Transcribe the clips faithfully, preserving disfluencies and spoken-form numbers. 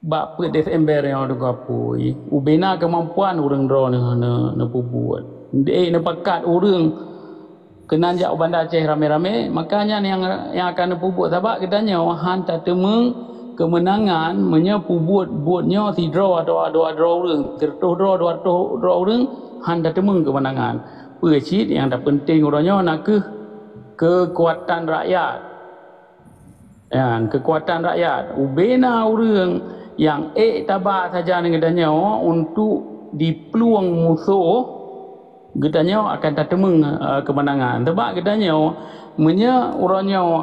Bak peuet Desember nyoe, Teungku Apui, ubena keumampuan ureuëng droe neu-, neu-, neupeubuet. Dek neupakat ureuëng keunan jak u Banda Aceh ramé-ramé, maka nyan nyang, nyang akan neupeubuet. Sabab geutanyoe han tateumeung keumeunangan meunyoe peubuet buet nyoe sidroe atawa dua droe ureuëng, siratoh droe, dua ratoh droe ureuëng, han tateumeung keumeunangan. Peue cit nyang tapeunteng uroe nyoe na kheueh keukuatan rakyat. Nyan, keukuatan rakyat. Ubena ureuëng nyang ék taba sajan geutanyoe untuk diplueng musoh, geutanyoe akan tateumeung, eh, keumeunangan. Sabab geutanyoe, meunyoe uroe nyoe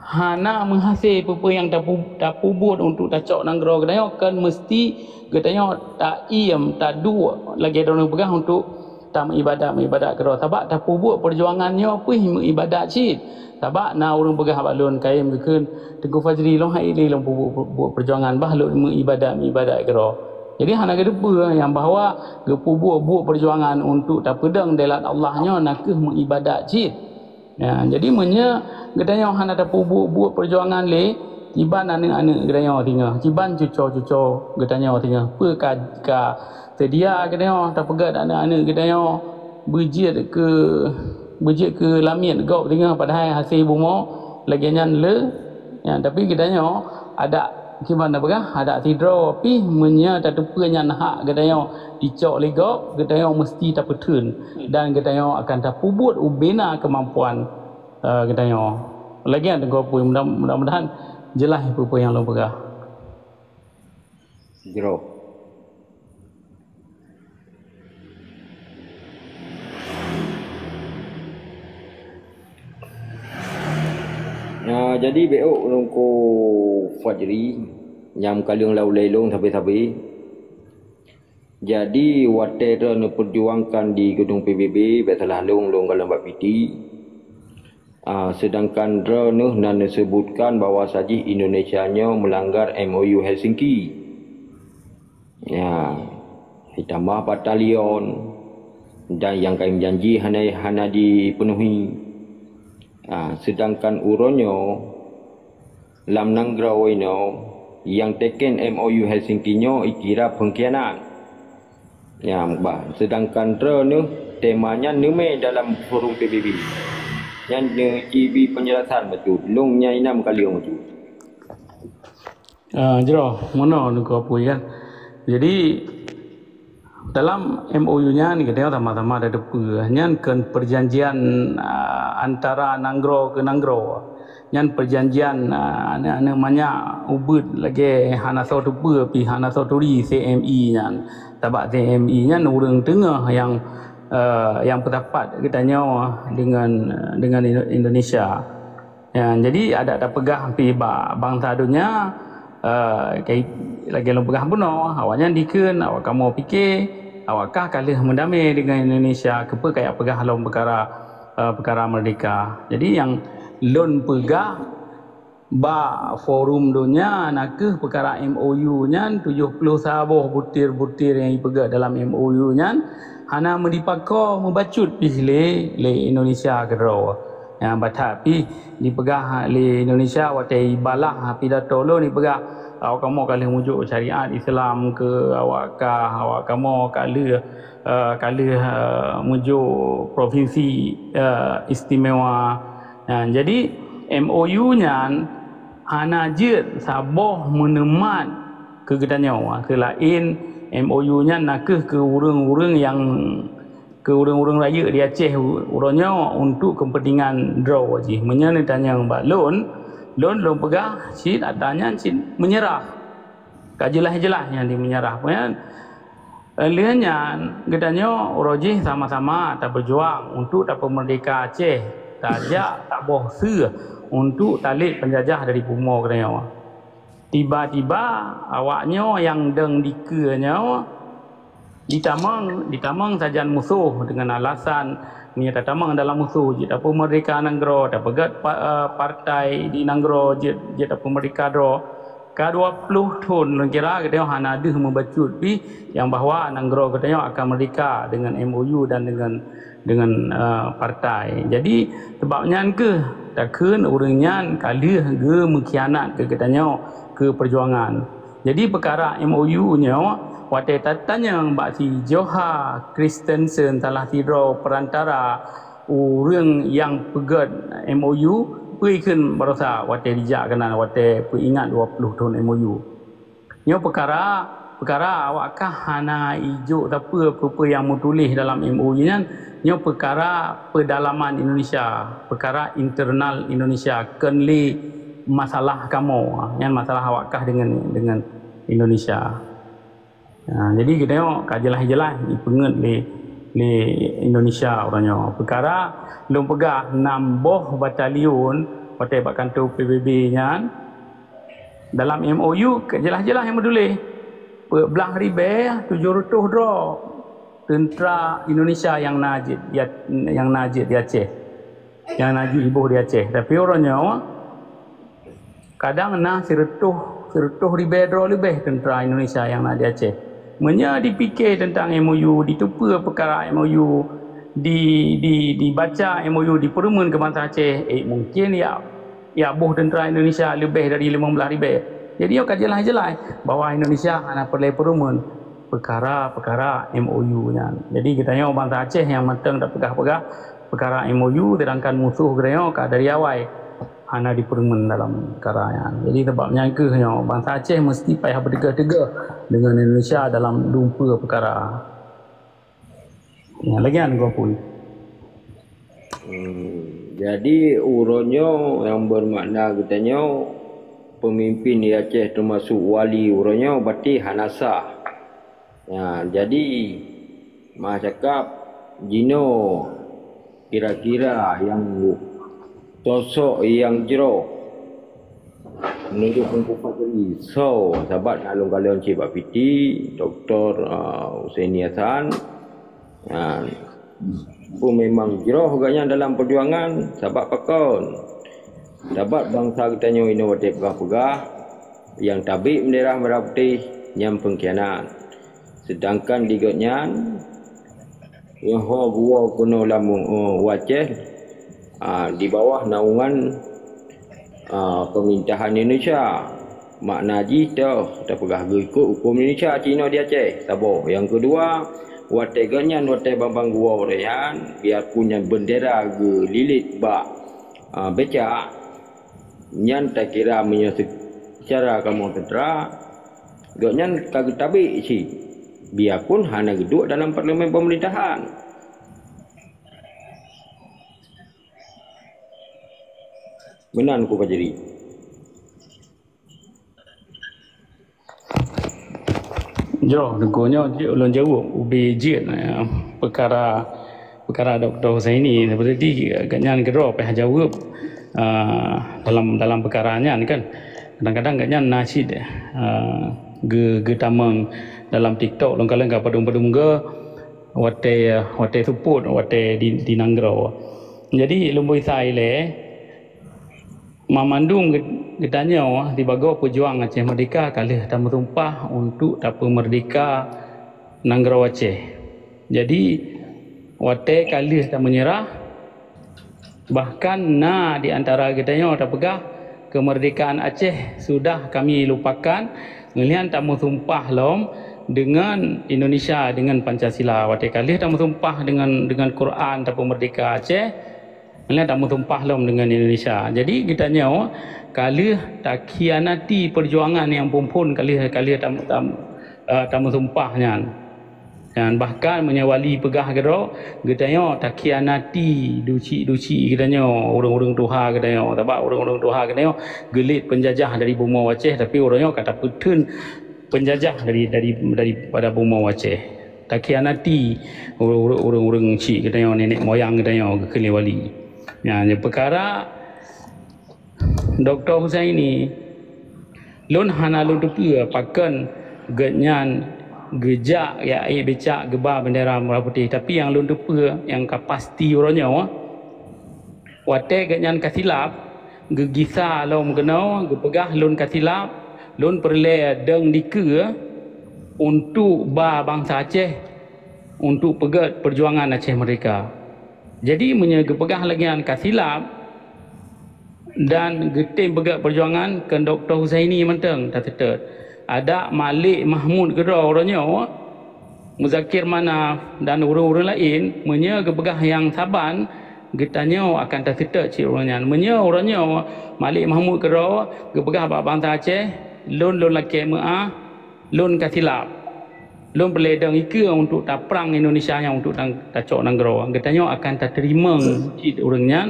hana meuhase peue-peue nyang tapu-, tapeubuet untuk tacok nanggroe geutanyoe, kan meusti geutanyoe taiem, taduek lagée droeneuh peugah untuk tameuibadat-meuibadat keudroe. Sabab tapeubuet peujuangan nyoe pih meuibadat cit. Sabab na ureuëng peugah bak lôn, kayém geukheun, "Teungku Fajri, lôn hai lé lôn peubuet, buet peujuangan, bah lôn meuibadat-meuibadat keudroe." Jadi hana geuteupeue nyang bahwa geupeubuet buet peujuangan untuk tapeudong dilat Allah nyoe na kheueh meuibadat cit. Ya, jadi meunyoe geutanyoe hana tapeubuet buet peujuangan lé, kiban aneuëk-aneuëk geutanyoe singoh, kiban cuco-cuco geutanyoe singoh, peue ka, ka seudia geutanyoe tapeugét aneuëk-aneuëk geutanyoe beujeuet keu, beujeuet keu lamiet gob singoh, padahai hase bumoe lagée nyan le. Ya, tapi geutanyoe adak, kiban tapeugah, adak sidroe pih meunyoe tateupeue nyan hak geutanyoe dicok lé gob, geutanyoe meusti tapeutheun dan geutanyoe akan tapeubuet ubena keumampuan, eh, geutanyoe. Lagée nyan Teungku Apui, mudah, mudah-mudahan jeulaih peue-peue nyang lôn peugah. Jroh. Nah, jadi bék ôk Teungku Fajri nyang meukaleueng lam ulée lôn sabe-sabe. Jadi, watée droe neupeujuangkan di geudong P B B, bék salah lôn, lôn gohlom bak piti. Ah, seudangkan droeneuh na neuseubutkan bahwa sajih Indonesia nyoe meulanggar M O U Helsinki. Ya, ditambah batalion dan nyang kayém janji hana, hana jipeunuhi. Ah, seudangkan uroe nyoe lam nanggroe inoe nyang teken M O U Helsinki nyoe ikira peungkhianat. Nyan bah, seudangkan droeneuh tema nyan neumé dalam forum P B B. Nyan neujibi peunjelasan bacut, lôn nyang inan meukaleueng bacut. Ah, jroh, meunoe Teungku Apui kan. Jadi, dalam M O U nyan, geutanyoe sama-sama tateupeue, nyan kon peujanjian, ah, antara nanggroe keu nanggroe. Nyan peujanjian, ah, aneuëk-aneuëk manyak ubit lagée hana soe teupeue pih hana soe turi C M I nyan. Sabab C M I nyan ureuëng teungoh nyang, eh, nyang peusapat geutanyoe deungon, deungon Indo-, Indonesia. Ya, jadi adak tapeugah pih bak bansa donya, eh, kai-, lagée lôn peugah bunoe, awaknyan dikheun, awak kamoe pike, awak kah ka lheueh meudamé deungon Indonesia, keupeue kajak peugah lom peukara, eh, peukara meurdeka. Jadi nyang lôn peugah bak forum donya na kheueh peukara M O U nyan, tujoh ploh saboh butir-butir nyang jipeugét dalam M O U nyan hana meudipakoe meubacut pih lé, lé Indonesia keudroe. Nyang batat pih dipeugah lé Indonesia watée ibalah pidato lôn dipeugah, awak kamoe ka lheueh mujok syariat Islam keu awak kah, awak kamoe ka lheueh, eh, ka lheueh, eh, mujok provinsi, eh, istimewa. Nah, jadi M O U nyan hana jeuet saboh meuneumat keu geutanyoe. Seulaén M O U nyan na kheueh keu ureuëng-ureuëng nyang keu ureuëng-ureuëng rayeuk di Aceh u-, uroe nyoe untuk keupeuntengan droe jih. Meunyoe neutanyong bak lôn, lôn, lôn peugah cit ata nyan cit meunyeurah. Ka jeulaih-jeulaih nyan di meunyeurah. Peue nyan? Lheueh nyan, geutanyoe uroe jih sama-sama tabeujuang untuk tapeumeurdeka Aceh, tajak taboh seue untuk talét peunjajah dari bumoe geutanyoe. Tiba-tiba awaknyoe nyang dong dikeue nyoe jitamong, jitamong sajan musoh deungon alasan, meunyoe tatamong dalam musoh, jeuet tapeumeurdeka nanggroe, tapeugét pa-, eh, partai di nanggroe, jeuet, jeuet tapeumeurdeka droe. Ka dua ploh thon lôn kira geutanyoe hana deuh meubacut pih nyang bahwa nanggroe geutanyoe akan meurdeka deungon M O U dan deungon, deungon, eh, partai. Jadi, sabab nyan kheueh takheun ureuëng nyan ka lheueh geumeukhianat keu geutanyoe keu peujuangan. Jadi peukara M O U nyoe watée tatanyong bak si Joha Kristensen salah sidroe peurantara ureuëng nyang peugét M O U, peue kheun barosa watée dijak keunan watée peuingat dua ploh thon M O U. Nyoe peukara, peukara awak kah hana ijok sapeue peue-peue nyang meutuléh dalam M O U nyan, nyoe peukara peudalaman Indonesia, peukara internal Indonesia, kon lé masalah kamoe, nyan masalah awak kah dengan dengan Indonesia. Ha, jadi geutanyoe ka jeulaih-jeulaih ipeungeut lé lé Indonesia uroe nyoe. Peukara lôn peugah nam boh batalion watée bak kantô P B B nyan, dalam M O U jeulaih-jeulaih nyang meutuléh, peuet blaih ribée tujoh reutôh droe teuntra Indonesia nyang na jeuet, nyang na jeuet di Aceh, nyang na jiboh di Aceh. Tapi uroe nyoe kadang na sireutôh, sireutôh ribée droe leubeh teuntra Indonesia nyang na di Aceh. Meunyoe dipike teuntang M O U, diteupeue peukara M O U, di, di, dibaca M O U, dipeureumeun keu bansa Aceh, eh, mungkin ya, ya boh teuntra Indonesia leubeh dari limong blaih ribée. Jadi nyoe ka jeulaih-jeulaih bahwa Indonesia hana peureulée peureumeun peukara-peukara M O U nyan. Jadi geutanyoe bansa Aceh nyang mantong tapeugah-peugah peukara M O U, sedangkan musoh geutanyoe ka dari awai hana dipeureumeun dalam peukara nyan. Jadi sabab nyan kheueh nyoe bansa Aceh meusti payah beuteugoh-teugoh deungon Indonesia dalam dumpeue peukara. Nyan lagée nyan Gopui. Hmm, jadi uroe nyoe nyang bermakna geutanyoe pemimpin di Aceh termasuk wali uroe nyoe berarti hana sah. Ya, jadi mah cakap jinoe kira-kira yang sosok yang jroh menunjuk Teungku Fajri. So, sahabat nak lôn kalon cik bak piti, Doktor uh, Husaini Hasan. Ha, pun memang jroh gobnyan dalam perjuangan, sabab pakon? Sabab bansa geutanyoe inoe watée peugah-peugah, nyang tabek bendera merah putih, nyan pengkhianat. Sedangkan di gobnyan, nyoe ho geuwoe keunoe lam uh, Aceh, uh, di bawah naungan uh, pemerintahan Indonesia. Makna jih toh tapeugah geuikot huköm Indonesia cit inoe di Aceh, saboh. Nyang keudua, watée gobnyan watée babang geuwoe nyan, biarpun nyan bendera geulilit bak uh, becak, nyan takira meunyoe seucara kamoe teutra, gobnyan ka geutabek cit, biarpun hana geuduek dalam parlemen pemerintahan. Meunan ku Fajri. Jroh, Teungku, nyoe jeuet ulôn jaweueb ubé jeuet eh, peukara peukara Doktor Husaini. Berarti gobnyan keudroe payah jaweueb uh, dalam dalam peukara nyan kan. Kadang-kadang gobnyan na cit uh, geutamong dalam TikTok lôn kalon ka padum-padum go watée watée seupôt watée di, di nanggroe. Jadi lôn bui sai lé Mamandum geutanyoe sibagoe peujuang Aceh Merdeka ka lheueh tameusumpah untuk tapeumeurdeka nanggroe Aceh. Jadi watée ka lheueh tameunyeurah, bahkan na di antara geutanyoe tapeugah, "Kemerdekaan Aceh sudah kami lupakan," ngieng tameusumpah lom deungon Indonesia, deungon Pancasila. Watée ka lheueh tameusumpah deungon deungon Quran tapeumeurdeka Aceh, Nyan tameusumpah lom deungon Indonesia. Jadi geutanyoe ka lheueh takhianati peujuangan nyang phon-phon ka lheueh ka lheueh tam, tam, uh, tameusumpah nyan. Dan bahkan meunyoe wali peugah keudroe, geutanyoe takhianati duci-duci geutanyoe, ureuëng-ureuëng tuha geutanyoe. Sabab ureuëng-ureuëng tuha geutanyoe geulet peunjajah dari bumoe Aceh, tapi uroe nyoe ka tapeutheun peunjajah dari dari daripada bumoe Aceh. Takhianati ureuëng-ureuëng cik geutanyoe, nenek moyang geutanyoe geukheun lé wali. Nyan peukara Doktor Husaini, lôn hana lôn teupeue pakon geuhnyan geujak jak ék becak geuba bendera merah putih, tapi nyang lôn teupeue nyang ka pasti uroe nyoe, watée geuhnyan ka silap, geugisa lom keunoe geupeugah lôn ka silap, lôn peureulée dong dikeue untuk ba bansa Aceh untuk peugét peujuangan Aceh Merdeka. Jadi meunyoe geupeugah lagée nyan ka silap dan geutem peugét peujuangan keu Doktor Husaini mantong taseutôt. Adak Malik Mahmud keudroe uroe nyoe, Muzakir Manaf dan ureuëng-ureuëng laén, meunyoe geupeugah nyang saban, geutanyoe akan taseutôt cit ureuëng nyan. Meunyoe uroe nyoe Malik Mahmud keudroe geupeugah bak bansa Aceh, lôn, lôn lakée meuáh, lôn ka silap. Lôn peureulée dong ikeue untuk taprang Indonesia nyan untuk tang-, tacok nanggroe. Geutanyoe akan tateurimong cit ureuëng nyan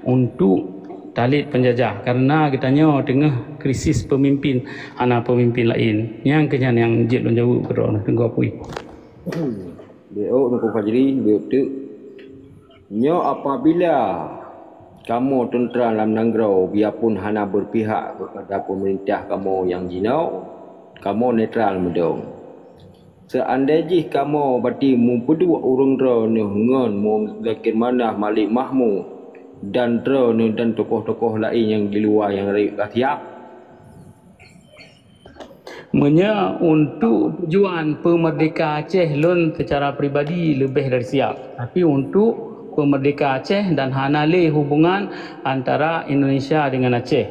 untuk talét peunjajah, kareuna geutanyoe teungoh krisis peumimpin, hana peumimpin laén. Nyang keuh nyan nyang jeuet lôn jaweueb keudroe, Teungku Apui. Beuôt Teungku Fajri, beuôt teuk. Nyoe apabila kamoe teuntra lam nanggroe, biarpun hana beupihak keupada peumeurintah kamoe nyang jinoe, kamoe netral meudong. Seuandai jih kamoe bati meupeuduek ureuëng droeneueh ngon Muzakir Manaf, Malik Mahmud dan droeneueh dan tokoh-tokoh laén nyang di luwa nyang rayeuk ka siab, meunyoe untuk tujuan peumeurdeka Aceh lôn seucara pribadi leubeh dari siab, tapi untuk peumeurdeka Aceh dan hana lé hubungan antara Indonesia dengan Aceh.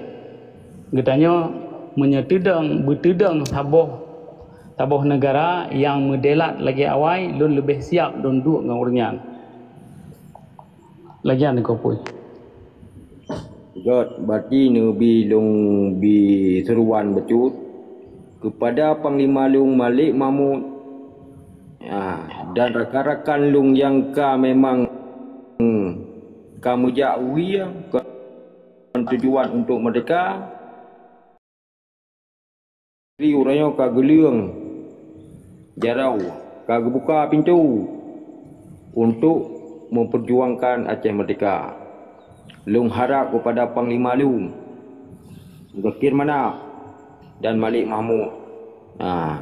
Geutanyoe meunyoe teudong, beuteudong saboh, saboh neugara nyang meudelat lagée awai, lôn leubeh siab lôn duek ngon ureuëng nyan. Lagée nyan, Teungku Apui. Jot, bati neubi lôn bi seuruan bacut keupada Panglima lôn Malik Mahmud, ah, dan rakan-rakan lôn nyang ka memang, hmm, ka meujak wie kon tujuan untuk meurdeka. Di uroe nyoe ka geuleueng jaroe, ka geubuka pintoe untuk meupeurjuangkan Aceh Meurdeka. Lôn harab keupada Panglima lôn, Muzakir Manaf dan Malik Mahmud, ha,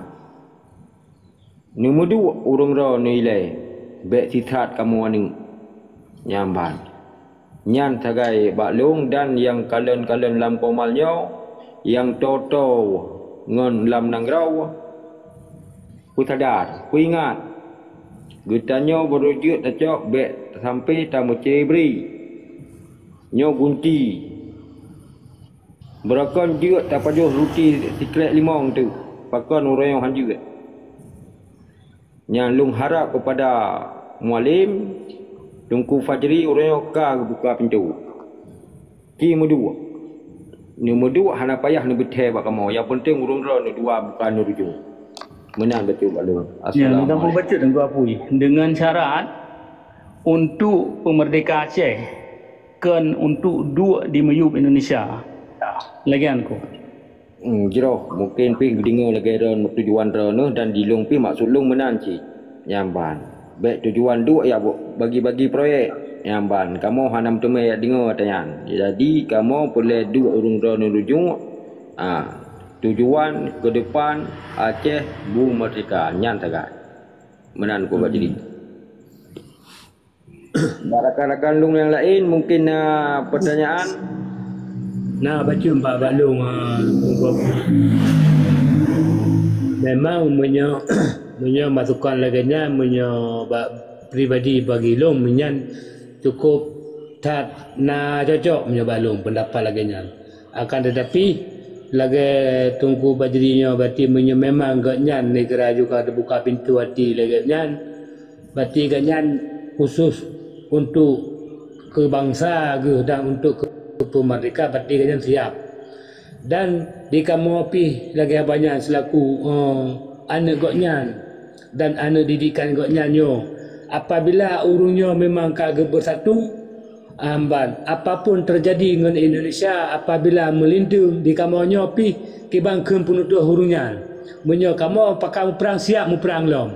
neumeuduek ureuëng droeneueh ilée, bék sisat kamoe aneuëk. Nyan ban. Nyan sagai bak lôn dan nyang kalon-kalon lam komal nyoe, nyang toe-toe ngon lam nanggroe, peusadar, peuingat, geutanyoe barô jeuet tacok bék sampé tameucre bri. Nyoe gunci. Beurokon jeuet tapajoh ruti sikrék limong teuk, pakon uroe nyoe han jeuet. Nyan lôn harab keupada Mualem, Teungku Fajri uroe nyoe ka geubuka pintoe. Ci meuduek. Neumeuduek hana payah neubeutée bak kamoe. Nyang peunteng ureuëng droeneueh dua buka neurujung. Meunan bacut bak lôn. Ya, assalamualaikum. Mudah-mudahan bacut, Teungku Apui. Dengan syarat untuk peumeurdeka Aceh, kon untuk duek di miyueb Indonesia. Lagée nyan, Teungku. Hmm, jroh, mungken pih geudeungoe lagée droe tujuan droeneueh dan di lôn pih maksud lôn meunan cit. Nyan ban. Bék tujuan duek ya bu-, bagi-bagi proyek. Nyan ban. Kamoe hana meuteumé ya deungoe ata nyan. Jadi, kamoe peureulée duek ureuëng droeneueh rujuk. Ha, tujuan keudepan Aceh bu meurdeka. Nyan sagai. Meunan ku bak jadi. Bak rakan-rakan lôn nyang laén mungken na peutanyaan? Na bacut bak, bak lôn, ah, memang meunyoe, meunyoe masukan lagée nyan, meunyoe bak pribadi bagi lôn, meunyan cukôp that na cocok meunyoe bak lôn peundapat lagée nyan. Akan teutapi, lagée Teungku Badri nyoe, berarti meunyoe memang gobnyan neugara juga teubuka pintoe hati lagée nyan, berarti gobnyan khusus untuk keu bansa geuh dan untuk keu peumeurdeka, berarti gobnyan siap. Dan di kamoe pih lagée haba nyan seulaku, eh, aneuëk gobnyan dan aneuëk didikan gobnyan nyoe, apabila ureuëng nyoe memang ka geubeusatu, amban, apapun teujadi ngon Indonesia, apabila meulinteung di kamoe nyoe pih kiban kheun peunutoh ureuëng nyan. Meunyoe kamoe pakon muprang, siap muprang lom.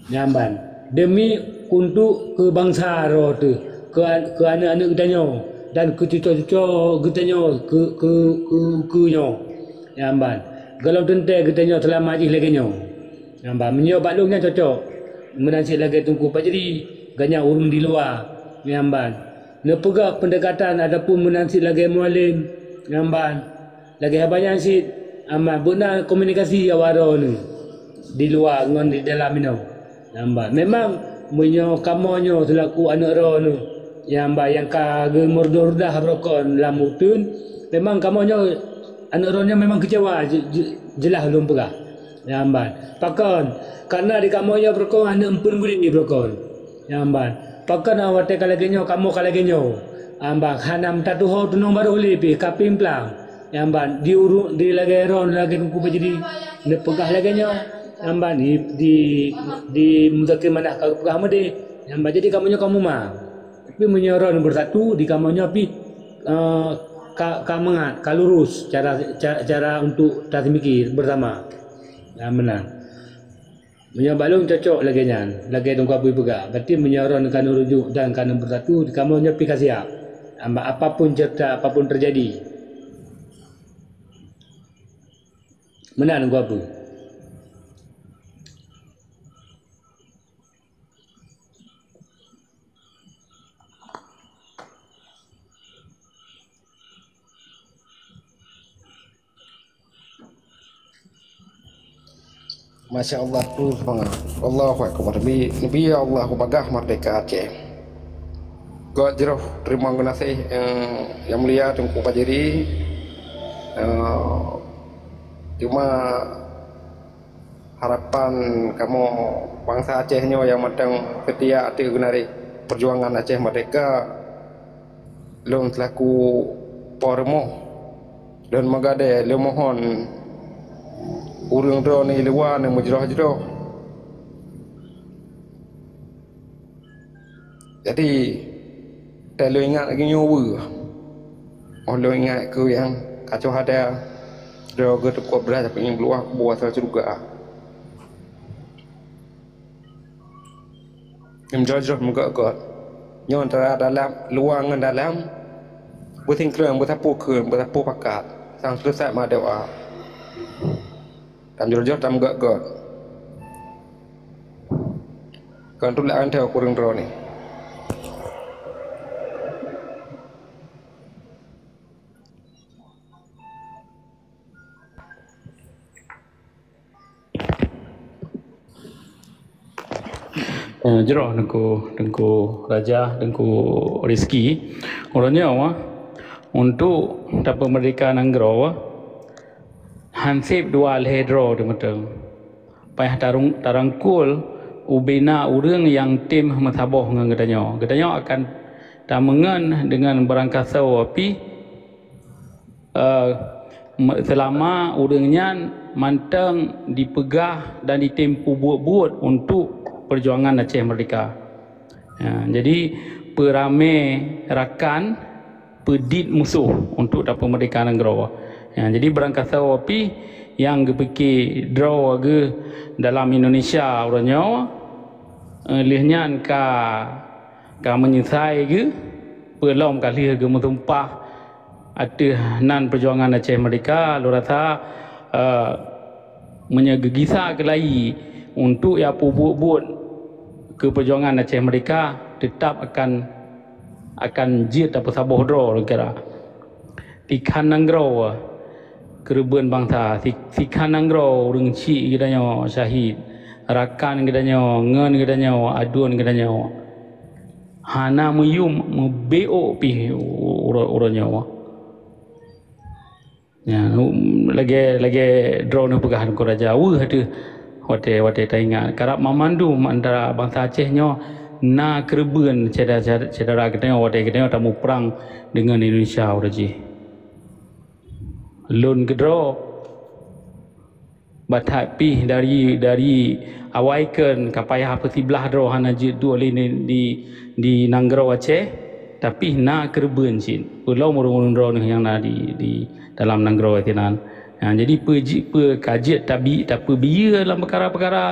Nyan ban. Demi untuk keu bansa droe teuh, keu an-, keu aneuëk-aneuëk geutanyoe, dan keu cuco-cuco geutanyoe keu, keu, keu, keu nyoe. Nyan ban. Gohlom teuntée geutanyoe seulama jih lagée nyoe. Nyan ban. Meunyoe bak lôn nyan cocok. Meunan cit lagée Teungku Fajri, gobnyan ureuëng di luwa. Nyan ban. Neupeugah pendekatan ataupun meunan cit lagée Mualem. Nyan ban. Lagée haba nyan cit, amban beuna komunikasi awak droeneueh di luwa ngon di dalam inoe. Nyan ban. Memang meunyoe kamoe nyoe seulaku aneuëk droeneueh, nyan ban nyang ka geumeurudoh-rudah beurokon lam uteuen, memang kamoe nyoe aneuëk droeneueh memang keucewa, je-, je-, Jeulaih lôn peugah. Nyan ban. Pakon? Kareuna di kamoe nyoe beurukon hana eumpeuen guri beurukon. Nyan ban. Pakon watée ka lagée nyoe, kamoe ka lagée nyoe? Nyan ban. Hana meutatuho tunong barôh lé pih, ka pimplang. Nyan ban. Di uru-, di lagée droe, lagée Teungku Fajri neupeugah lagée nyoe. Nyan ban. Di, di, di Muzakir Manah ka geupeugah meudeh. Nyan ban. Jadi kamoe nyoe ka muma. Tapi meunyoe droe beursatu, di kamoe nyoe pih, eh, ka, ka mangat, ka lurus cara, ca-, cara untuk taseumiké beusama. Nyan meunan. Meunyoe bak lôn cocok lagée nyan, lagée Teungku Abui peugah, berarti meunyoe droe ka neurujuk dan ka neubeursatu, di kamoe nyoe pih ka siap. Amba-, apapun cerita, apapun terjadi. Meunan Teungku Abui. Masya Allah, tu semangat. Allahu Akbar. Nabi, Nabi ya Allah, ku bagah merdeka Aceh. Gak jroh terima kasih, eh, Yang Mulia Teungku Fajri. Eh, cuma harapan kamoe bansa Aceh nyoe nyang mantong seutia ateueh geunaréh peujuangan Aceh Merdeka, lôn seulaku po rumoh, lôn meugadée lôn mohon ureuëng droeneuh luwa neumeujroh-jroh. Jadi, teuh lôn ingat lagée nyoe weueh. Oh lôn ingat keu nyang ka syuhada, droe geuh teukot blah tapi nyang beuluwah kubu asai syeuruga. Nyang jroh-jroh meugét-gét. Nyoe antara dalam, luwa ngon dalam, beusingkreung, beusapeue kheun, beusapeue pakat. Sang seuleusoe meudoá. Tam jroh-jroh tam gét-gét. Kon tulak ngon teuh kureueng droeneuh. Eh, jroh Teungku, Teungku Raja, Teungku Rizki. Uroe nyoe, untuk tapeumeurdeka nanggroe, hanseb dua lhée droe teumeuteueng. Payah tarung-, tarangkul ubena ureuëng nyang tem meusaboh ngon geutanyoe. Geutanyoe akan tameungon deungon beurangkasoe pih, eh, me-, seulama ureuëng nyan mantong dipeugah dan ditem peubuet-buet untuk peujuangan Aceh Merdeka. Ya, jadi peuramé rakan, peudiet musoh untuk tapeumeurdeka nanggroe. Ya, jadi beurangkasoe pih nyang geupike droe geuh dalam Indonesia uroe nyoe, eh, lheueh nyan ka, ka meunyeusai geuh, peulom ka lheueh geumeusumpah ateueh nan peujuangan Aceh Merdeka, lôn rasa, eh, meunyoe geugisa keulayi untuk ya peubuet-buet keu peujuangan Aceh Merdeka, teutap akan, akan jeuet tapeusaboh droe lôn kira. Sikhan nanggroe keureubeuen bansa, si-, sikhan nanggroe ureuëng chik geutanyoe syahid, rakan geutanyoe, ngon geutanyoe, aduen geutanyoe. Hana meuyum meubeok pih uroe, uroe nyoe. Ya, lagée, lagée droeneuh peugah Teungku Raja, weueh teuh watée, watée taingat. Karab mamandum antara bansa Aceh nyoe na keureubeuen syedara, syedara geutanyoe watée geutanyoe tamuprang deungon Indonesia uroe jih. Lôn keudroe Bah that pih dari, dari awai kheun ka payah peusiblah droe hana jeuet duek lé di, di, di nanggroe Aceh, tapi na keureubeuen cit. Peulom ureuëng-ureuëng droeneuh nyang na di, di dalam nanggroe sinan. Ha, jadi peue ji-, peue ka jeuet tabi-, tapeubiyeu lam peukara-peukara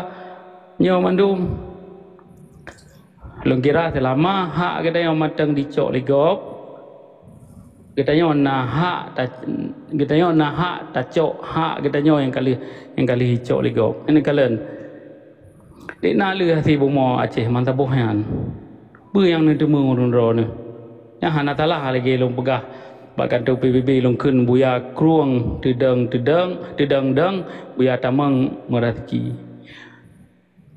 nyoe mandum. Lôn kira seulama hak geutanyoe mantong dicok lé gob, geutanyoe na hak ta-, geutanyoe na hak tacok hak geutanyoe nyang ka lheueh, nyang ka lheueh jicok lé gob. Nyan kalon, dik na lheueh hase bumoe Aceh mantong boh nyan. Peue nyang neuteumé ureuëng droeneuh? Nyang hana salah lagée lôn peugah bak kantô P B B lôn kheun buya krueng teudong-teudong, teudong-dong, buya tamong meuraseuki.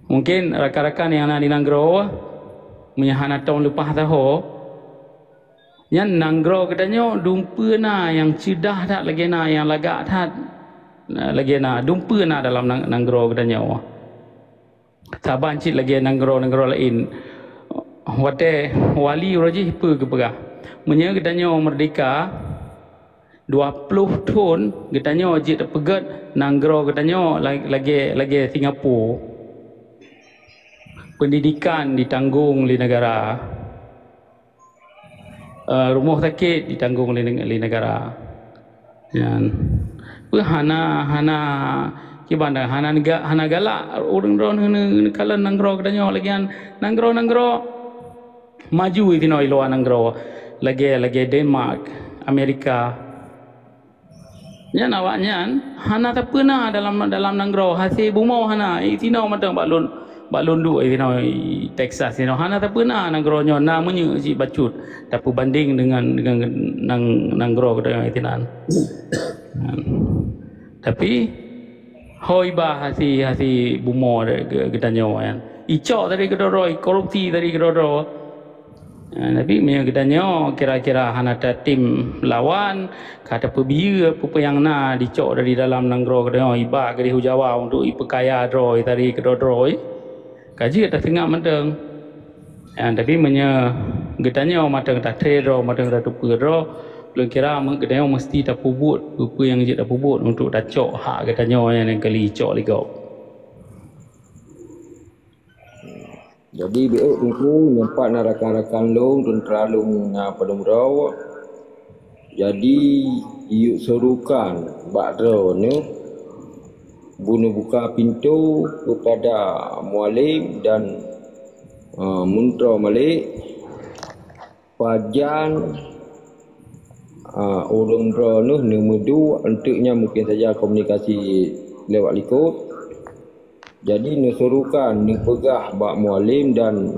Mungken rakan-rakan nyang na di nanggroe, meunyo hana tom leupah saho, nyan nanggroe geutanyoe dumpeue na nyang ceudah that lagée na nyang lagak that. Lagée na, dumpeue na dalam nanggroe geutanyoe. Saban cit lagée nanggroe-nanggroe laén. Watée wali uroe jih peue geupeugah, meunyoe geutanyoe meurdehka dua ploh thon, geutanyoe jeuet tapeugét nanggroe geutanyoe lagée, lagée Singapura. Pendidikan ditanggong lé negara. Rumoh sakét ditanggong lé negara. Nyan. Peue hana, hana, kiban hana, hana galak ureuëng droeneueh neukalon nanggroe geutanyoe lagée nanggroe-nanggroe maju sinoe luwa nanggroe lagée, lagée Denmark, Amerika. Nyan awaknyan hana sapeue na dalam, dalam nanggroe, hase bumoe hana. Sinoe mantong bak lôn, bak lôn duek sinoe, Texas sinoe hana sapeue na nanggroe nyoe, na meunyeuk cit bacut tapeubandeng deungon, deungon nang, nanggroe geutanyoe sinan. Tapi hoi bah hase, hase bumoe geutanyoe nyan. Icok dari keudroe-droe, korupsi dari keudroe-droe. Tapi meunyoe geutanyoe kira-kira hana tatem lawan, ka tapeubiyeu peue-peue nyang na dicok dari dalam nanggroe geutanyoe, iba keudeh u Jawa untuk ipeukaya droe tari keudroe-droe, ka jeuet taseungab mantong. Tapi meunyoe geutanyoe mantong tathee droe, mantong tateupeue droe, lôn kira geutanyoe meuseuti tapeubuet peue-peue nyang jeuet tapeubuet untuk tacok hak geutanyoe nyang kali icok lé gob. Jadi beuék Teungku, nyoe pat na rakan-rakan lôn, teuntra lôn na padum droe. Jadi yue surukan bak droeneueh beuneuk buka pintoe keupada Mualem dan, uh, Muntroe Malek. Pajan, a, ureuëng droeneueh neumeuduek, enteuk nyan mungken saja komunikasi lewat likot. Jadi neusurukan neupeugah bak Mualem dan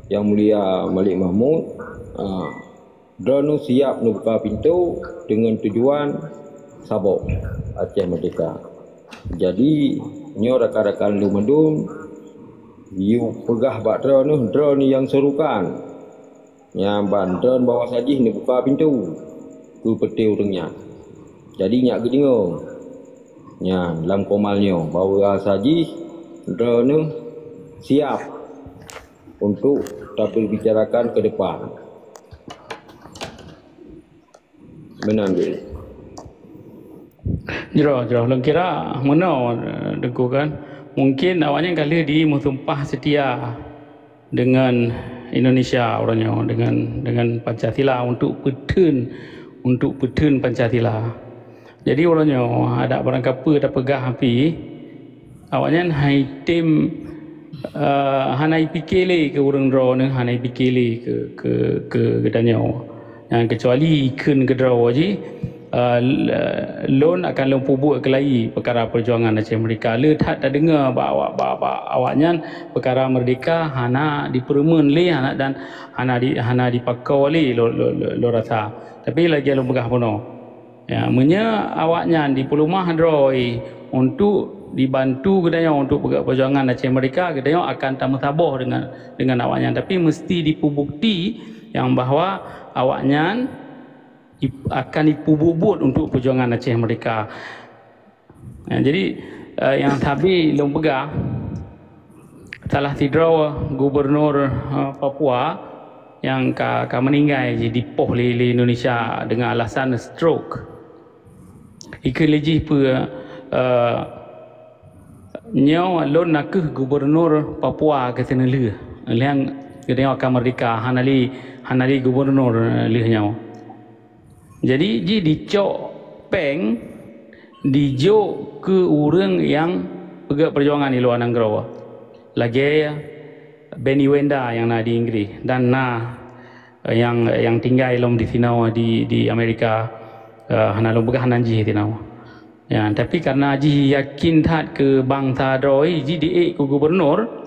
Yang Mulia Malik Mahmud, a, droeneueh siap neubuka pintoe deungon tujuan saboh Aceh Merdeka. Jadi nyoe rakan-rakan lôn mandum, yue peugah bak droeneueh, droeneueh nyang surukan. Nyan ban droeneueh bahwa sajih neubuka pintoe keu peuté ureuëng nyan. Jadi nyak geudeungoe nyan lam komal nyoe bahwa sajih droeneueh siap untuk tapeubicarakan ke depan. Meunan jih. Jroh, jroh. Lôn kira meunoe, Teungku, kan. Mungken awaknyan ka lheueh dimeusumpah seutia deungon Indonesia uroe nyoe, deungon, deungon Pancasila untuk peutheun, untuk peutheun Pancasila. Jadi uroe nyoe adak barangkapeue tapeugah api, awaknyan hai tem, eh, hana ipike lé keu ureuëng droeneueh, hana ipike lé keu, keu, keu geutanyoe. Nyan keucuali ikheun keudroe jih, eh, lôn akan lôn peubuet keulayi peukara peujuangan Aceh Merdeka. Le that tadeungoe bak awak, bak, bak awaknyan peukara merdeka hana dipeureumeun lé, hana, dan hana di, hana dipakoe lé lôn, lôn, lôn, lôn rasa. Tapi lagée lôn peugah bunoe, ya, meunyoe awaknyan dipeulumah droe untuk dibantu geutanyoe untuk peugah peujuangan Aceh Merdeka, geutanyoe akan tameusaboh deungon, deungon awaknyan. Tapi meuseuti dipeubukti nyang bahwa awaknyan akan ipeubuet-buet untuk peujuangan Aceh Merdeka. Ya, jadi, eh, nyang sabe lôn peugah, salah sidroe gubernur, eh, Papua nyang ka, ka meuninggai jih dipoh lé, lé Indonesia deungon alasan stroke. Ikheun lé jih peue, eh, nyoe lôn nakeuh gubernur Papua keu sineulheueh. Lheueh geutanyoe ka merdeka, hana lé, hana lé gubernur lheueh nyoe. Jadi jih dicok péng dijok keu ureuëng nyang peugét peujuangan di luwa nanggroe, lagée Benny Wenda nyang na di Inggris dan na nyang, nyang tinggai lom disinoe di, di Amerika, eh, hana lôn peugah nan jih disinoe. Ya, tapi karena jih yakin that keu bansa droe, jih diék keu gubernur,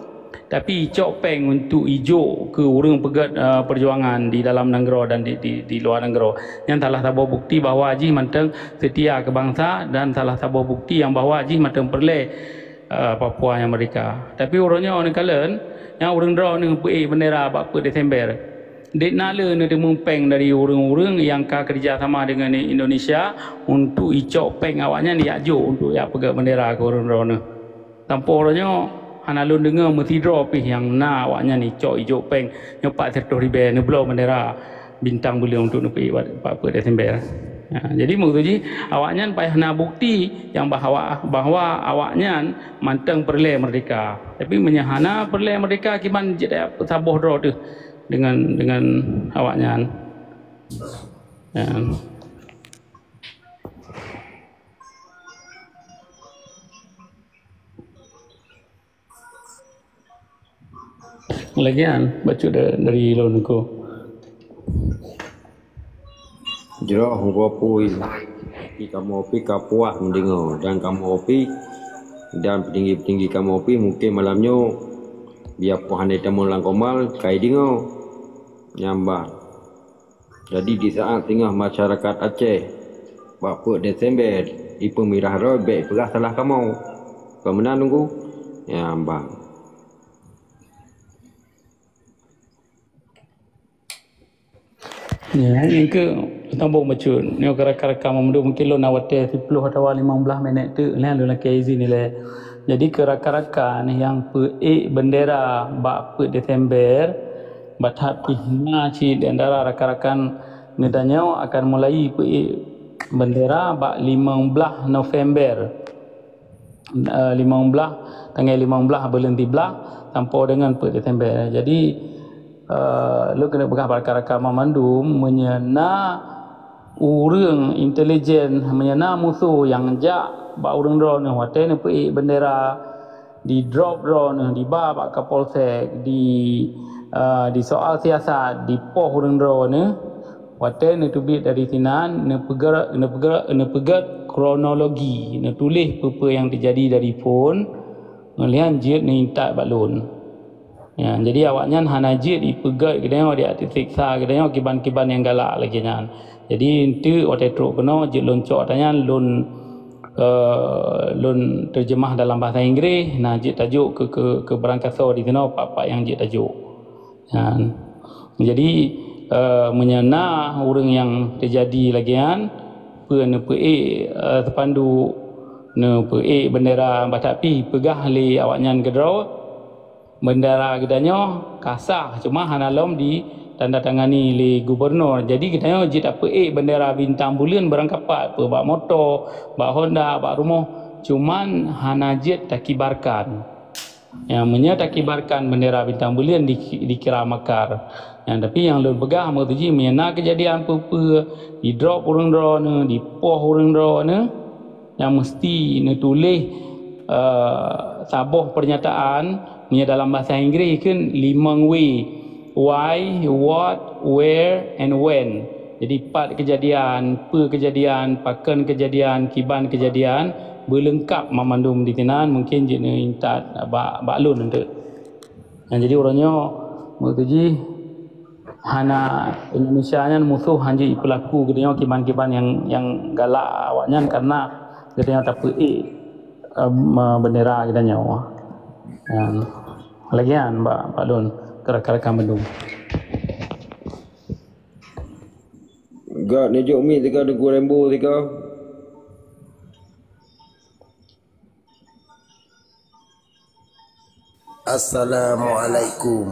tapi icok péng untuk ijok keu ureuëng peugét, eh, peujuangan di dalam nanggroe dan di, di, di luwa nanggroe. Nyan salah saboh bukti bahwa jih mantong seutia keu bansa dan salah saboh bukti nyang bahwa jih mantong peureulée, eh, Papua nyang merdeka. Tapi uroe nyoe neukalon, nyang ureuëng droe neuh peuék beundera bak peuet Desember. Dek na le neuteumeung péng dari ureuëng-ureuëng nyang ka keurija sama deungon Indonesia untuk icok péng awaknyan yak jok untuk yak peugét bendera keu ureuëng droeneuh. Sampoe uroe nyoe hana lôn deungoe meusidroe pih nyang na awaknyan icok ijok péng nyoe pat siratoh ribée neubloe bendera bintang buleuen untuk neupeuék bak, bak peuet Desember. Ha, jadi maksud jih awaknyan payah na bukti nyang bahwa, bahwa awaknyan mantong peureulée meurdeka. Tapi meunyoe hana peureulée meurdeka, kiban jeuet saboh droe teuh dengan, dengan awaknyan. Ya. Lagi nyan, bacut da-, dari lôn ko. Jroh gopui, kamoe pi ka puas meudeungoe, dan kamoe pi, dan petinggi-petinggi kamoe pi mungkin malam nyoe, biar poh hana tamong lam komal, kai deungoe. Nyang ban. Jadi, di saat singoh masyarakat Aceh bak peuet Desember jipeumirah droe, bék peugah salah kamoe. Kon meunan, Teungku? Ya, bang. Ya, nyang keu tambah bacut. Nyoe keu rakan-rakan mandum mungkin lôn na watée siploh atawa limong blaih minét teuk, lheueh lôn lakée izin ilée. Jadi, keu rakan-rakan nyang peuék bendera bak peuet Desember, Bak that pih na cit di antara rakan-rakan geutanyoe akan mulai peuék bendera bak limong blaih November. Eh, limong blaih, tanggai limong blaih buleuen siblaih sampoe deungon peuet Desember. Jadi, eh, lôn keuneuk peugah bak rakan-rakan banmandum, meunyoe na ureuëng intelijen, meunyoe na musoh nyang jak bak ureuëng droeneuh watée neupeuék bendera, di drop droeneuh, diba bak Kapolsek, di, eh, di soal siasat, dipoh ureuëng droeneuh, watée neuteubiet dari sinan, neupeugét, neupeugét, neupeugét kronologi, neutuléh peue-peue nyang teujadi dari phon, ngon lheueh nyan jeuet neuintat bak lôn. Ya, jadi awaknyan hana jeuet jipeugét geutanyoe, jisiksa geutanyoe kiban-kiban nyang galak lagée nyan. Jadi, eunteuk watée trok keunoe jeuet lôn cok ata nyan lôn, eh, lôn teujeumah dalam bahasa Inggréh, na jeuet tajok keu, keu, keu barangkasoe di sinoe pat-pat nyang jeuet tajok. Nyan. Jadi, eh, meunyoe na ureuëng nyang teujadi lagée nyan, peue neupeuék, eh, seupanduk, neupeuék bendera, bah tapi peugah lé awaknyan keudroe, Bendera geutanyoe ka sah, cuma hana lom ditandatangani lé gubunur. Jadi geutanyoe jeuet tapeuék bendera bintang buleuen barangkapat, peue bak moto, bak honda, bak rumoh, cuman hana jeuet takibarkan. Ya, meunyoe takibarkan bendera bintang buleuen di, dikira makar. Ya, tapi nyang lôn peugah, meunyoe jih, meunyoe na keujadian peue-peue, didrop ureuëng droeneuh, dipoh ureuëng droeneuh, nyang meusti neutuléh, eh, saboh peurnyataan, meunyoe dalam bahasa Inggréh kheun limong W, why, what, where, and when. Jadi, pat keujadian, peue keujadian, pakon keujadian, kiban keujadian, beuleungkap mamandum di sinan, mungkin jeuet neuintat bak, bak lôn eunteuk. Nah, jadi uroe nyoe, meunurot jih, hana Indonesia nyan musoh hanjeuet jipeulaku geutanyoe kiban-kiban nyang, nyang galak awaknyan karena geutanyoe tapeuék, em, bendera geutanyoe. Em, lagée nyan bak, bak lôn keu rakan-rakan bandum. Gak neujok mic sigoe Teungku Rambo sigoe. Assalamualaikum.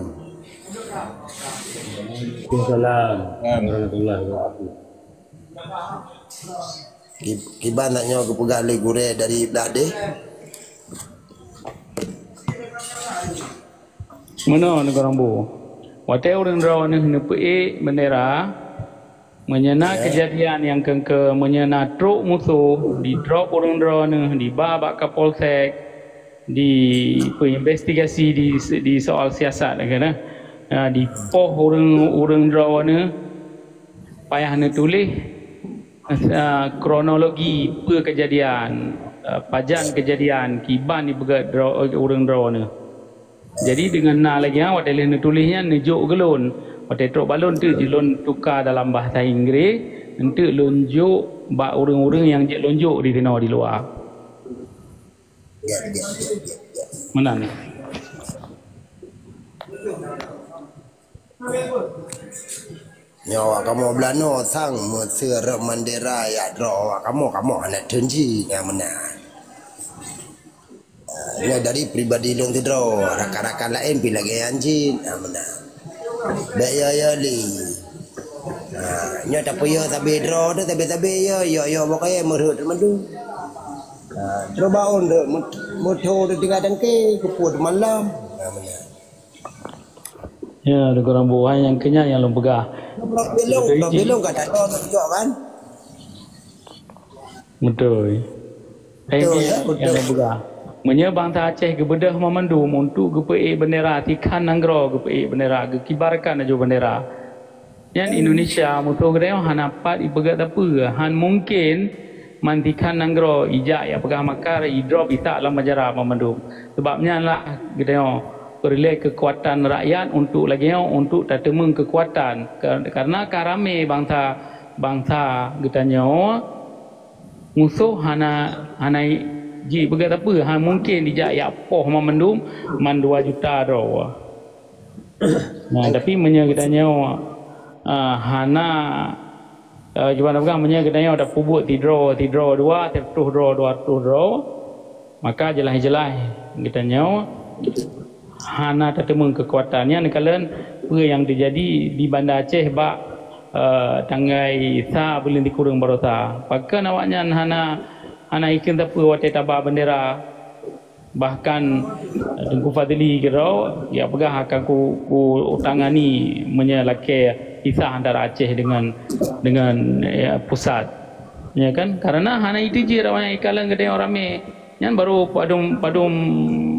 Waalaikumsalam warahmatullahi wabarakatuh. Ki-, kiban nak nyoe geupeugah lé gurée dari blah deh. Meunoe Teungku Rambo. Watée ureuëng droeneuh neupeuék bendera, meunyoe na keujadian nyang keungke, meunyoe na trok musoh, didrop ureuëng droeneuh, diba bak Kapolsek, dipeuinvestigasi di, di soal siasat, kan, eh? Dipoh ureuëng, ureuëng droeneuh, payah neutuléh, eh, kronologi peue keujadian, eh, pajan keujadian, kiban jipeugét droe, ureuëng droeneuh. Jadi, deungon na lagée nyan, watée lheueh neutuléh nyan, neujok keu lôn. Watée trok bak lôn, teuk jih lôn tuka dalam bahasa Inggréh, eunteuk lôn jok bak ureuëng-ureuëng nyang jeuet lôn jok di sinoe di luwa. Meunan. Nyoe awak kamoe beulanoe sang meuseu rot mandera yak droe awak kamoe, kamoe hana teunji nyang meunan. Ah, nyoe dari pribadi lôn sidroe, rakan-rakan laén pih lagèe nyan cit, ah, meunan. Bèk yo-yo lé. Ah, nyoe tapeuyö sabe droe teuh, sabe-sabe yo, yo-yo bak kayèe meurhot teuma tu. Ah, droe baon rot meuthô teuh tinggai tangke, keupeue teumalam. Ah, meunan. Ya, Teungku Rambu, hai nyang keunyan nyang lôn peugah. Belum, belum kata droe nak jawab kan? Beutôi. Hai, beutôi, ya, nyang beutôi. Lôn peugah. Meunyoe bansa Aceh geubeudôh mandum untuk geupeuék bendera, tikhan nanggroe geupeuék bendera, geukibarkan laju bendera. Nyan Indonesia musoh geutanyoe hana pat ipeugah sapeue, han mungken man tikhan nanggroe ijak yak peugah makar, idrop itak lam penjara mandum. Sebab nyan lah geutanyoe peureulèe keukuatan rakyat untuk lagèe nyoe, untuk tateumeung keukuatan. Ka-, karena ka ramé bansa, bansa geutanyoe musoh hana, hana jipeugah sapeue, han mungken ijak yak poh mandum man dua juta droe. Nah, tapi meunyoe geutanyoe, ah, hana, ah, kiban peugah, meunyoe geutanyoe tapeubuet sidroe, sidroe dua, sireutoh droe, dua reutôh droe, maka jeulaih-jeulaih geutanyoe hana tateumeung keukuatan. Nyan kalon peue nyang teujadi di Banda Aceh bak, eh, tanggai sa buleuen sikureueng baroesa. Pakon awaknyan hana, hana ikheun sapeue watèe taba bendera? Bahkan, eh, Teungku Fadli keudroe, ya peugah akan ku, ku tangani meunyoe lakèe pisah antara Aceh dengan, dengan, ya, pusat. Ya kan? Karena hana jiteubiet awaknyan ikalon geutanyoe ramé. Nyan baru padum, padum,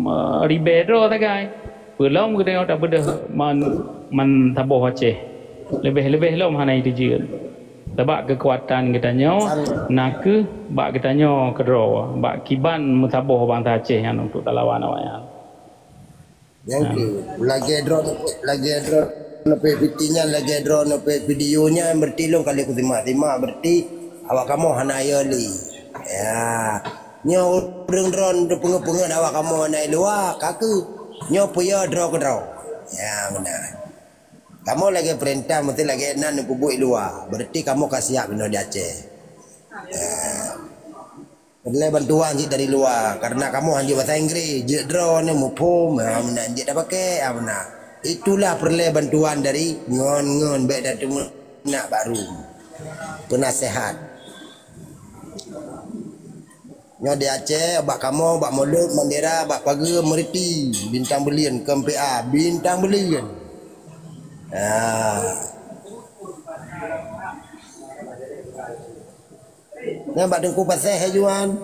eh, ribèe droe sagai. Peulom geutanyoe tabeudôh man, man saboh Aceh. Leubeh-leubeh lom hana jiteubiet. Sabab keukuatan geutanyoe na kheueh bak geutanyoe keudroe, bak kiban meusaboh bansa Aceh nyan untuk talawan awaknyan. Nyang kheueh, lagèe droeneuh, lagèe droeneuh pih piti nyan, lagèe droeneuh pih video nyan, berarti lôn ka lheueh kusimak-simak, berarti awak kamoe hana yo lé. Ya. Nyoe ureueng droeneuh peungeut-peungeut awak kamoe na i luwa, ka kheueh. Nyoe peue yo droe keudroe. Ya, meunan. Kamoe lagèe peurintah meusti lagèe nan neupeubuet i luwa. Berarti kamoe ka siap inoe di Aceh. Ya. Peureulèe bantuan cit dari luwa, karena kamoe hanjeuet basa Inggris, jeuet droeneuh muphom, ha, meunan jeuet tapakèk, ha, meunan. Itulah peureulèe bantuan dari ngon-ngon bèk tateumeunak bak rum. Peunasèhat. Nyoe di Aceh, bak kamoe, bak Mulod, Mandera, bak Pageue, Meuriti, Bintang Beuleuen, K M P A, Bintang Beuleuen. Ah. Nyan bak Teungku Paseh, hai Juan.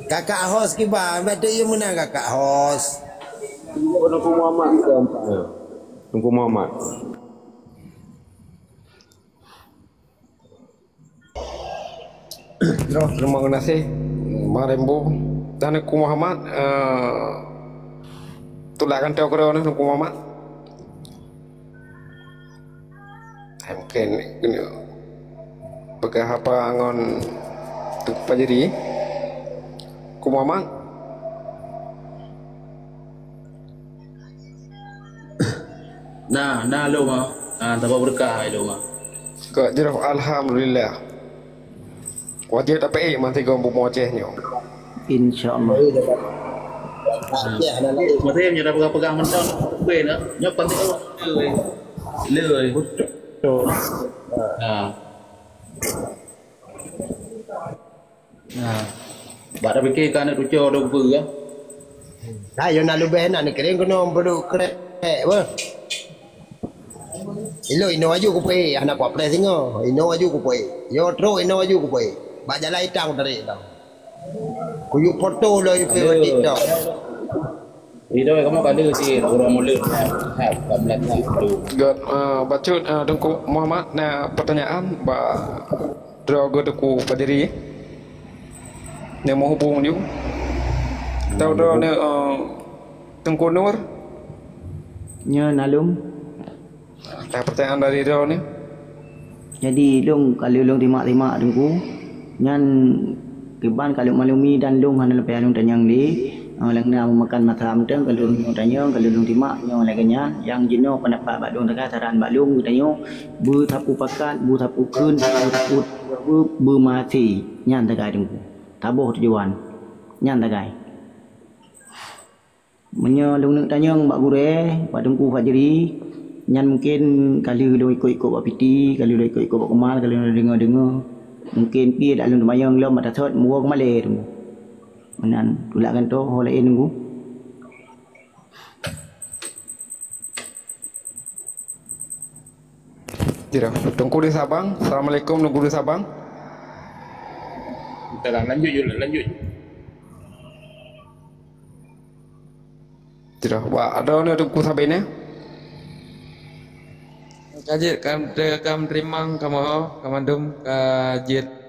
Kakak hos kiban, bateuk ié meunan kakak hos. Teungku Muhammad. Teungku Muhammad. Terima kasih, Bang Rembo. Dan Teungku Muhammad, eh, tulak kantô keudroe neuh, Teungku Muhammad. Eh, mungkin keuneuk peugah haba ngon Teungku Fajri. Teungku Muhammad. Nah, nah lom ah. Ah, tambah berkah lom ah. Kok jroh alhamdulillah. Wajéb tapeuék meusigoe bumoe Aceh nyoe. Insya Allah. Maksudnya nyoe dah peugah-peugah mantong, kueh nah. Nyoe kon teuka le. Le. Betul. Ha. Ha. Bak tapike ka aneuk cuco dong peue ya. Nah, yo na leubeh nak neukirém keunoe peuduek krek beuh. Ilôn inoe aju kupeuék, hana kuapreh singoh. Inoe aju kupeuék. Yo trok inoe aju kupeuék. Bak jalan itang tarék tau. Kuyue foto lom ipeuék bak TikTok. Inoe kamoe ka lheueh cit, uroe mulod. Hai, ka meulatak tu. Gèt, eh, bacut, eh, Teungku Muhammad na pertanyaan bak droe geuh Teungku Fajri. Nyoe meuhubung ju. Tahu droe nyoe, eh, Teungku Nur? Nyoe na lom. Ada pertanyaan dari droe ni? Jadi, lôn ka lheueh lôn simak-simak Teungku. Nyan kiban ka lôn maklumi dan lôn hana leupah lôn tanyong lé. Nyang lagèe na meumakan masa mantong ka lôn tanyong, ka lôn timak nyoe lagèe nyan. Nyang jinoe peundapat bak lôn teuka saran bak lôn geutanyoe beusapeue pakat, beusapeue kheun, beusapeue beu-, beumaté nyan sagai Teungku. Saboh tujuan nyan sagai. Meunyoe lôn neuk tanyong bak gurèe, bak Teungku Fajri, nyan mungken ka lheueh lôn ikot-ikot bak piti, ka lheueh lôn ikot-ikot bak kumal, ka lheueh lôn deungö-deungö. Mungken pih dak lôn teumanyong lom bak tasot muwoe keumalée Teungku. Meunan tulak gantoe ho laén Teungku. Jira, Teungku di Sabang. Assalamualaikum, Teungku di Sabang. Dah lah, lanjut je lah, lanjut je. Jira, wak ada ni Teungku Sabine? Ka jeuet, ka, ka meuterimang kamoe, ka mandum ka jeuet.